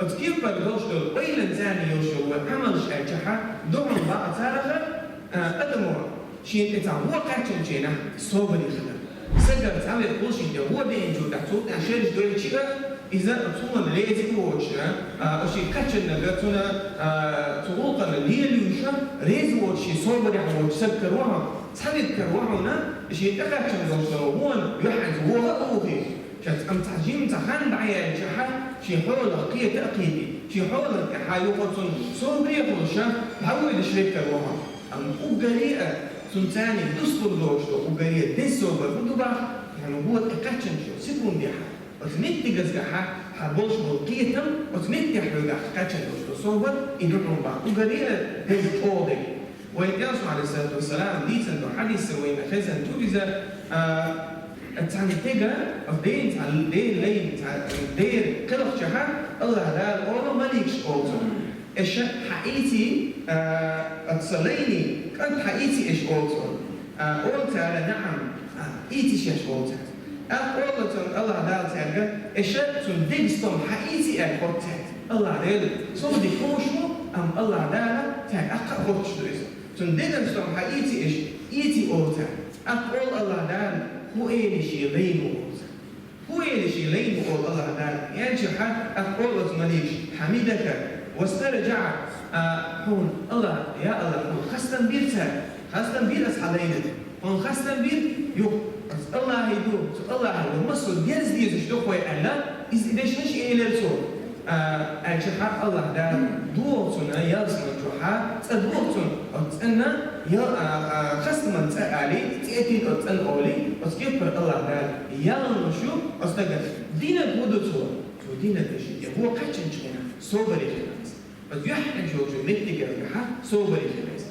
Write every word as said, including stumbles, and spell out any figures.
Оцу кепара долуш долу ойланца йолуш йолу вай Ӏамалш аьлчахьа, дуьхьал бакъ царах, а, адамо шен тӀе цхьа вон кхаьчначу хенахь собаре хилар. Стагах цхьа верг ву шен тӀе вон деанчул тӀаьхьа, цул тӀаьхьа шераш доьлча а, иза цунна реза а воцуш, а, шен кхаьчнарг цунна, а, цу гӀуллакхана лелош а реза воцуш, шен собарехь воцуш стаг каравахьа, цхьа верг каравахьа, шен тӀекхаьчна долуш долу вон юьхьанца вогӀа а вухийта. Шаьш амма цхьа жимма цхьа хан дӀаяьллачахьа, шен хьолах кхета а кхетий, шен хьолан тӀехь юха цунна собаре а хуьлуш, дӀавоьдуш верг каравахьа. Амма уггаре а цунна царниг дусталур долуш долу уггаре а деза собар хӀун ду боху, хьан вон тӀе кхаьчначу секундехьа, оцу меттигазгахьа, хьан болуш болу кхетам, оцу меттехь хьоьгахь кхаьчна долуш долу собар, и ду хьуна боху уггаре а деза чӀогӀа дерг. Вайн Элчано, Ӏалайхиссалату вассалам, дийцина долу хьадис вайна хезна ду иза, а, цхьана стеган, оцу ден цхьа, ден лайн цхьа, дера кхелхачахьа, АллахӀ Дала олу маликашка олу цунна: «Аша хьан ийций, а, оцу сан лайнийн кӀант хьан ийций аша?» олу цунна. А, олу цара: «НаӀам, а, ийци шаьш», олу цара. ТӀаккха олу цунна АллахӀ Дала цаьрга: «Аша цуьнан дега стом хьан ийций?» аьлла хотту цаьрга. АллахӀ Дела, цунна дика хууш ву, амма АллахӀ Дала цаьрга аккха а хоттуш ду иза. «Цуьнан деган стом хьан ийций аша?» «Ийци», олу цара. ТӀаккха олу АллахӀ Дала: «ХӀун эли шен лайно?» олу цара. «ХӀун эли шен лайно?» олу АллахӀ Дала. Аьлчахьа, тӀаккха олу оцу маликаша: «Хьамидака вастарджаӀак», а, хьуна АллахӀ, я АллахӀ, хьуна хастам бира цара. Хастам бира аса хьан лайниг. Хьуна хастам бира, юха, аса АллахӀе ду, цу АллахӀе ду, массо а дерза дезаш ду хьо аьлла, иза и дешнаш а элира цо. А, аьлчахьа АллахӀ Дала доху цунна ялсамани чохьа, цӀа доху цунна, оцу цӀенна, ял-, а, а, хастаман цӀа алий, цӀе а тина оцу цӀенна олий, оцу кепара АллахӀ Дала яллалуш ю оцу стагана. Динарг хӀун ду цо? Цо динарг ду шен тӀе вон кхаьчначу хенахь собаре хилар. Оцу юьхьанчу йолчу меттигехь собаре хилар.